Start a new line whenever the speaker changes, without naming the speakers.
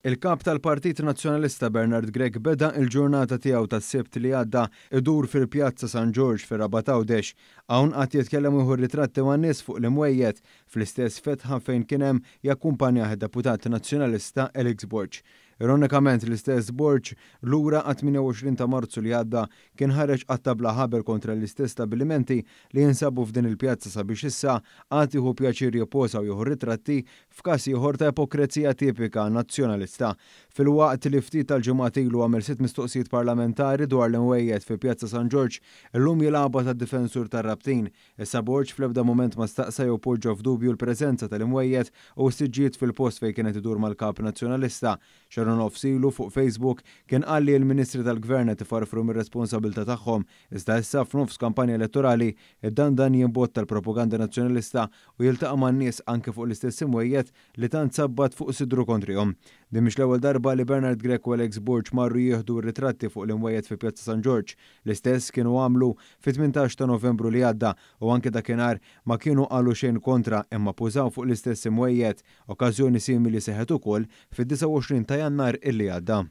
Il-Kap tal-Partit Nazzjonalista Bernard Grech beda l-ġurnata tiegħu tas-Sibt li għadda idur fil-Pjazza San Ġorġ fir-Rabat Għawdex. Hawn qagħad jitkellem u jieħu ritratti man-nies fuq l-imwejjed, fl-istess fetħa fejn kien hemm jakkumpanjah id-Deputat Nazzjonalista Alex Borg. Ironikament l-istess Borg lura għat-28 ta' Marzu li għadda kien ħareġ qatta' bla ħabel kontra l-istess stabbilimenti li jinsabu f'din il-pjazza sabiex issa qagħad jieħu pjaċir jipposa u jieħu ritratti F'każ ieħor ta' ipokrezija tipika Nazzjonalista, filwaqt li ftit tal-ġimgħat ilu għamel sitt mistoqsijiet parlamentari dwar l-imwejjed fi Pjazza San Ġorġ, illum jilgħabha ta' difensur tar-Rabtin. Issa Borg fl-ebda mument ma staqsa jew poġġa f'dubju l-preżenza tal-imwejjed u s-siġġijiet fil-post fejn kien qed idur mal-Kap Nazzjonalista. Xahar u nofs ilu fuq Facebook kien qal li l-Ministri tal-Gvern qed ifarfru mir-responsabilità tagħhom, iżda issa f'nofs kampanja elettorali id-dandan jimbotta l-propaganda Nazzjonalista u jiltaqa' man-nies anke fuq l-istess imwejjed li tant sabbat fuq sidru kontrihom. Din mhix l-ewwel darba li Bernard Grech u Alex Borg marru jieħdu r-ritratti fuq l-imwejjed fi Pjazza San Ġorġ. L-istess kienu għamlu fit-18 ta' Novembru li għadda u anke dakinhar ma kienu qalu xejn kontra imma ppużaw fuq l-istess imwejjed. Okkażjoni simili seħħet ukoll fid-29 ta' Jannar illi għadda.